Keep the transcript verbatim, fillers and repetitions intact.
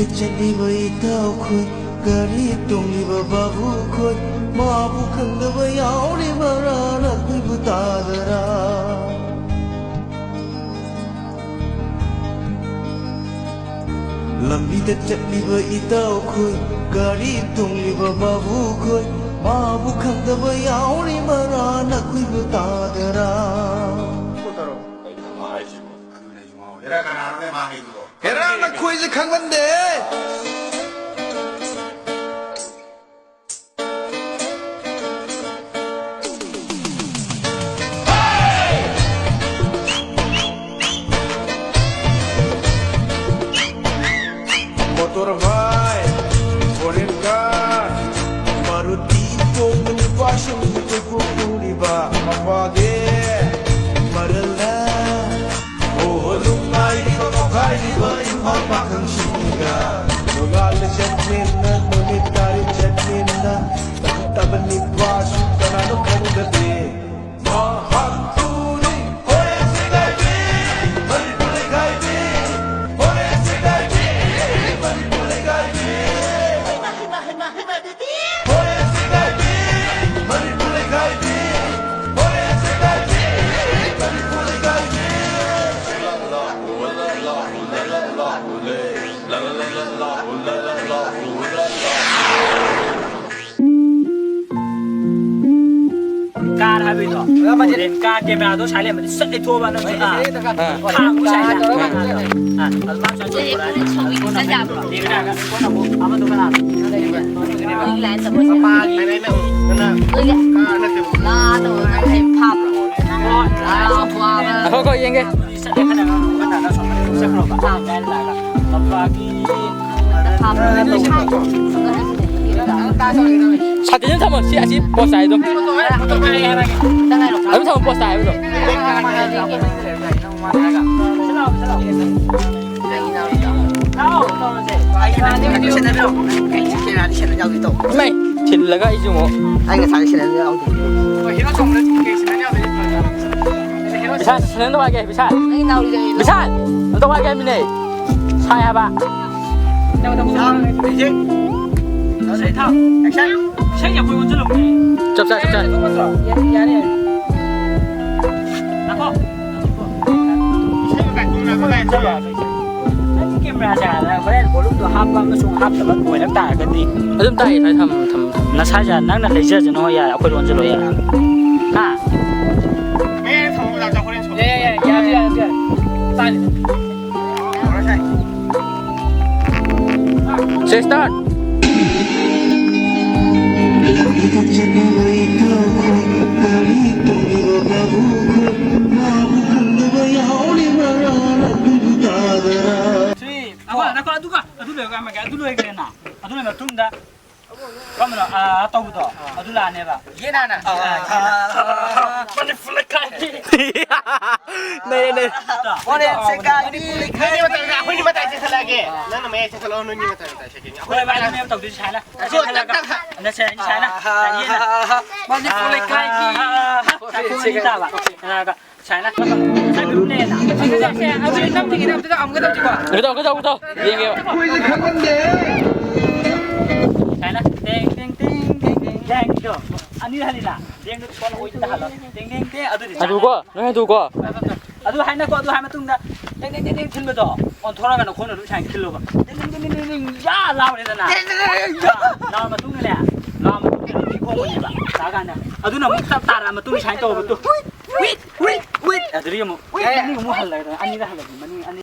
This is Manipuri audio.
ꯆꯠꯂꯤꯕ ꯏꯇꯥꯎꯈꯣꯏ, ꯒꯥꯔꯤ ꯇꯣꯡꯂꯤꯕ ꯕꯥꯕꯨꯈꯣꯏ, ꯃꯥꯕꯨ ꯈꯪꯗꯕ ꯌꯥꯎꯔꯤꯕꯔꯥ ꯅꯈꯣꯏꯕꯨ ꯇꯥꯗꯔꯥ? ꯂꯝꯕꯤꯗ ꯆꯠꯂꯤꯕ ꯏꯇꯥꯎꯈꯣꯏ, ꯒꯥꯔꯤ ꯇꯣꯡꯂꯤꯕ ꯕꯥꯕꯨꯈꯣꯏ, ꯃꯥꯕꯨ ꯈꯪꯗꯕ ꯌꯥꯎꯔꯤꯕꯔꯥ ꯅꯈꯣꯏꯕꯨ ꯇꯥꯗꯔꯥ? ꯍꯦꯔꯥ, ꯅꯈꯣꯏꯁꯦ ꯈꯪꯍꯟꯗꯦ꯫ ꯃꯣꯇꯣꯔ ꯕꯥꯏꯛ, ꯐꯣꯔꯦꯟ ꯀꯥꯔ, ꯃꯔꯨꯇꯤ ꯇꯣꯡꯕ ꯅꯨꯄꯥꯁꯤꯡ ꯀꯣꯏꯄꯨ ꯄꯨꯔꯤꯕ ꯃꯄꯥꯒꯤ ꯃꯔꯜꯅ꯫ ꯑꯣ, ꯅꯨꯡꯉꯥꯏꯔꯤꯕ ꯉꯥꯎꯈꯥꯏꯔꯤꯕ ꯏꯝꯐꯥꯜ ꯄꯥꯈꯪꯁꯤꯡꯒ꯫ ꯅꯣꯡꯉꯥꯜꯂ ꯆꯠꯃꯤꯟꯅ, ꯅꯨꯃꯤꯠ ꯇꯥꯔꯦ ꯆꯠꯃꯤꯟꯅ, ꯇꯥꯕ ꯅꯨꯄꯥꯁꯨ ꯀꯅꯥꯅꯣ ꯈꯪꯗꯕꯤ꯫ ꯃꯍꯥꯛꯇꯨꯅꯤ ꯐꯣꯔꯦꯟ ꯁꯦꯒꯥꯏꯕꯤ, ꯃꯅꯤꯄꯨꯔ ꯂꯩꯈꯥꯏꯕꯤ, ꯐꯣꯔꯦꯟ ꯁꯦꯒꯥꯏꯕꯤ, ꯃꯅꯤꯄꯨꯔ ꯂꯩꯈꯥꯏꯕꯤ꯫ ꯀꯥꯔ ꯍꯥꯏꯕꯩꯗꯣ꯫ ꯀꯥꯔ ꯀꯦꯃꯦꯔꯥꯗꯣ ꯁꯥꯏꯂꯦꯟ ꯑꯃꯗꯤ ꯁꯠ ꯂꯩꯊꯣꯛꯑꯕ ꯅꯪ꯫ ꯑꯥ꯫ ꯈꯥꯝꯃꯨ ꯁꯥꯏꯂꯦꯟ꯫ ꯑꯥ꯫ ꯑꯗꯨꯃꯥꯏꯅ ꯆꯠ ꯆꯠ ꯄꯨꯔꯛꯑꯅꯤ꯫ ꯌꯦꯡꯉꯒ ꯀꯣꯟꯅ ꯑꯃꯨꯛ ꯑꯃꯗꯣ ꯀꯅꯥꯅꯣ? ꯉꯥꯏꯈꯣ, ꯉꯥꯏꯈꯣ, ꯌꯦꯡꯒꯦ꯫ ꯁꯥꯇꯤꯟ ꯑꯃ ꯊꯝꯃꯣ, ꯁꯤ ꯑꯁꯤ ꯄꯣꯁ ꯇꯥꯏ ꯑꯗꯨꯝ꯫ ꯑꯗꯨꯝ ꯊꯝꯃꯣ, ꯄꯣꯁ ꯇꯥꯏ ꯍꯥꯏꯕꯗꯣ꯫ ꯏꯃꯩ, ꯊꯤꯜꯂꯒ ꯑꯩꯁꯨ ꯑꯃꯨꯛ꯫ ꯑꯩ ꯉꯁꯥꯏ ꯁꯤꯟꯅꯕ ꯌꯥꯎꯗꯦ꯫ ꯕꯤꯁꯥꯜ, ꯁꯤꯟꯅꯕ ꯇꯧꯔꯛꯑꯒꯦ, ꯕꯤꯁꯥꯜ꯫ ꯕꯤꯁꯥꯜ, ꯑꯝꯇ ꯋꯥꯏꯒꯦ ꯍꯥꯏꯕꯅꯦ꯫ ꯁꯥꯏ ꯍꯥꯏꯕ꯫ Sound, music. ꯏꯁꯩ ꯊꯥꯎ꯫ ꯑꯦꯛꯁꯟ꯫ ꯏꯁꯩ ꯑꯩꯈꯣꯏ ꯑꯣꯟꯁꯤꯜꯂꯛꯄꯅꯦ꯫ ꯆꯞ ꯆꯥꯏ, ꯆꯞ ꯆꯥꯏ꯫ ꯌꯥꯔꯦ, ꯌꯥꯔꯦ꯫ ꯉꯥꯏꯈꯣ꯫ ꯏꯁꯩ ꯃꯈꯥ ꯀꯨꯝꯅ ꯀꯃꯥꯏꯅ ꯇꯧꯕ? ꯅꯪꯒꯤ ꯀꯦꯃꯦꯔꯥꯁꯦ ꯍꯣꯔꯦꯟ ꯚꯣꯂꯨꯝꯗꯣ ꯍꯥꯞꯄ ꯑꯃꯁꯨꯡ ꯍꯥꯞꯇꯕ ꯑꯣꯏꯔꯛ ꯇꯥꯔꯒꯗꯤ ꯑꯗꯨꯝ ꯇꯥꯏꯌꯦ, ꯁ꯭ꯋꯥꯏ ꯊꯝ-, ꯊꯝ-, ꯊꯝ-꯫ ꯅꯁꯥꯁꯦ ꯅꯪꯅ ꯂꯩꯖꯁꯅꯨ, ꯌꯥꯔꯦ, ꯑꯩꯈꯣꯏꯗ ꯑꯣꯟꯁꯤꯜꯂꯣ, ꯌꯥꯔꯦ꯫ ꯍꯥ? ꯃꯌꯥꯏꯗ ꯊꯝꯃꯣ, ꯃꯦꯗꯥꯝ, ꯆꯥꯎꯈꯠꯂꯦ, ꯁꯣꯝ꯫ ꯌꯥꯏ, ꯌꯥꯏ, ꯌꯥꯏ, ꯌꯥꯔꯦ, ꯌꯥꯔꯦ, ꯌꯥꯔꯦ꯫ ꯇꯥꯅꯤ꯫ ꯍꯧꯔꯁꯦ꯫ ꯁꯦ, ꯁ꯭ꯇꯥꯔꯠ꯫ Three, four. ꯉꯥꯏꯈꯣ, ꯉꯥꯏꯈꯣ, ꯑꯗꯨꯒ, ꯑꯗꯨ ꯂꯣꯏꯔꯒ ꯑꯃꯒ, ꯑꯗꯨ ꯂꯣꯏꯈ꯭ꯔꯦꯅ꯫ ꯑꯗꯨ ꯂꯣꯏꯔ ꯃꯇꯨꯡꯗ ꯀꯔꯝꯕꯅꯣ? ꯑꯥ, ꯇꯧꯕꯗꯣ, ꯑꯗꯨ ꯂꯥꯛꯑꯅꯦꯕ꯫ ꯌꯦꯟ ꯍꯥꯟꯅ꯫ ꯑꯥ, ꯌꯦꯟ꯫ ꯃꯅꯤꯄꯨꯔ ꯂꯩꯀꯥꯏ꯫ ꯅꯩꯔꯦ, ꯅꯩꯔꯦ꯫ ꯍꯣꯔꯦꯟ ꯁꯦꯀꯥꯏꯒꯤ꯫ ꯅꯪꯒꯤ ꯃꯇꯥꯏꯗ, ꯑꯩꯈꯣꯏꯅꯤ ꯃꯇꯥꯏ ꯆꯦꯟꯈꯠꯂꯛꯑꯒꯦ꯫ ꯅꯪꯅ ꯃꯌꯥꯏ ꯆꯦꯟꯈꯠꯂꯛꯑꯣ, ꯅꯣꯏꯅꯤ ꯃꯇꯥꯏ ꯃꯇꯥꯏ ꯆꯦꯟꯈꯠꯂꯛꯑꯒꯦ꯫ ꯍꯣꯏ, ꯚꯥꯏ, ꯅꯪ ꯃꯌꯥꯝ ꯇꯧꯗꯣꯏꯁꯦ ꯁꯨꯃꯥꯏꯅ꯫ ꯑꯗꯣ, ꯁꯦ, ꯁꯦ, ꯁꯨꯃꯥꯏꯅ꯫ ꯃꯅꯤꯄꯨꯔ ꯂꯩꯀꯥꯏꯒꯤ꯫ ꯁꯥꯐꯨ ꯑꯅꯤ ꯇꯥꯕ꯫ ꯁꯨꯃꯥꯏꯅ꯫ ꯉꯁꯥꯏ ꯒ꯭ꯔꯨꯞꯅꯦꯅ꯫ ꯁꯦ, ꯁꯦ, ꯁꯦ, ꯑꯗꯨꯗꯤ ꯅꯝꯗ꯭ꯔꯤꯉꯩꯗ ꯑꯝꯇ, ꯑꯃꯨꯛꯀ ꯇꯧꯁꯤꯀꯣ꯫ ꯑꯃꯨꯛ ꯇꯧ, ꯑꯃꯨꯛ ꯇꯧ, ꯑꯃꯨꯛ ꯇꯧ꯫ ꯌꯦꯡꯒꯦꯕ꯫ ꯁꯨꯃꯥꯏꯅ꯫ ꯇꯦꯡ, ꯇꯦꯡ, ꯇꯦꯡ, ꯇꯦꯡ, ꯇꯦꯡ, ꯇꯦꯡꯗꯣ꯫ ꯑꯅꯤꯔꯛ ꯍꯜꯂꯤꯅ꯫ ꯇꯦꯡꯗꯣ ꯀꯣꯟꯅ ꯑꯣꯏꯗ ꯍꯜꯂꯣ꯫ ꯇꯦꯡ, ꯇꯦꯡ, ꯇꯦꯡ, ꯑꯗꯨꯗꯤ ꯁꯨꯃꯥꯏꯅ꯫ ꯍꯟꯗꯣꯛꯀꯣ, ꯅꯣꯏ ꯍꯟꯗꯣꯛꯀꯣ꯫ ꯑꯗꯨ ꯍꯥꯏꯅꯀꯣ, ꯑꯗꯨ ꯍꯥꯏ ꯃꯇꯨꯡꯗ ꯇꯦꯡ, ꯇꯦꯡ, ꯇꯦꯡ, ꯇꯦꯡ ꯊꯤꯟꯕꯗꯣ ꯑꯣꯟꯊꯣꯔꯛꯑꯒ ꯅꯈꯣꯡꯅ ꯑꯗꯨꯝ ꯁꯨꯃꯥꯏꯅ ꯊꯤꯜꯂꯣꯕ꯫ ꯇꯦꯡ, ꯇꯦꯡ, ꯇꯦꯡ, ꯇꯦꯡ, ꯇꯦꯡ, ꯌꯥ ꯂꯥꯎꯔꯦꯗꯅ꯫ ꯌꯥ ꯂꯥꯎꯔ ꯃꯇꯨꯡꯗꯅꯦ, ꯂꯥꯎꯔ ꯃꯇꯨꯡꯗ ꯑꯗꯨꯝ ꯈꯣꯡꯕꯅꯦꯕ꯫ ꯂꯥꯛꯑꯀꯥꯟꯗ ꯑꯗꯨꯅ ꯑꯃꯨꯛ ꯆꯞ ꯇꯥꯔꯛꯑ ꯃꯇꯨꯡꯗ ꯁꯨꯃꯥꯏꯅ ꯇꯧꯕ ꯇꯨ꯫ With, with, with. ꯑꯗꯨꯗꯒꯤ ꯑꯃꯨꯛ ꯋꯤꯠ, ꯑꯅꯤ ꯑꯃꯨꯛ ꯍꯜꯂꯒ ꯑꯅꯤꯔꯛ ꯍꯜꯂꯒ ꯃꯅꯤꯡ ꯑꯅꯤ꯫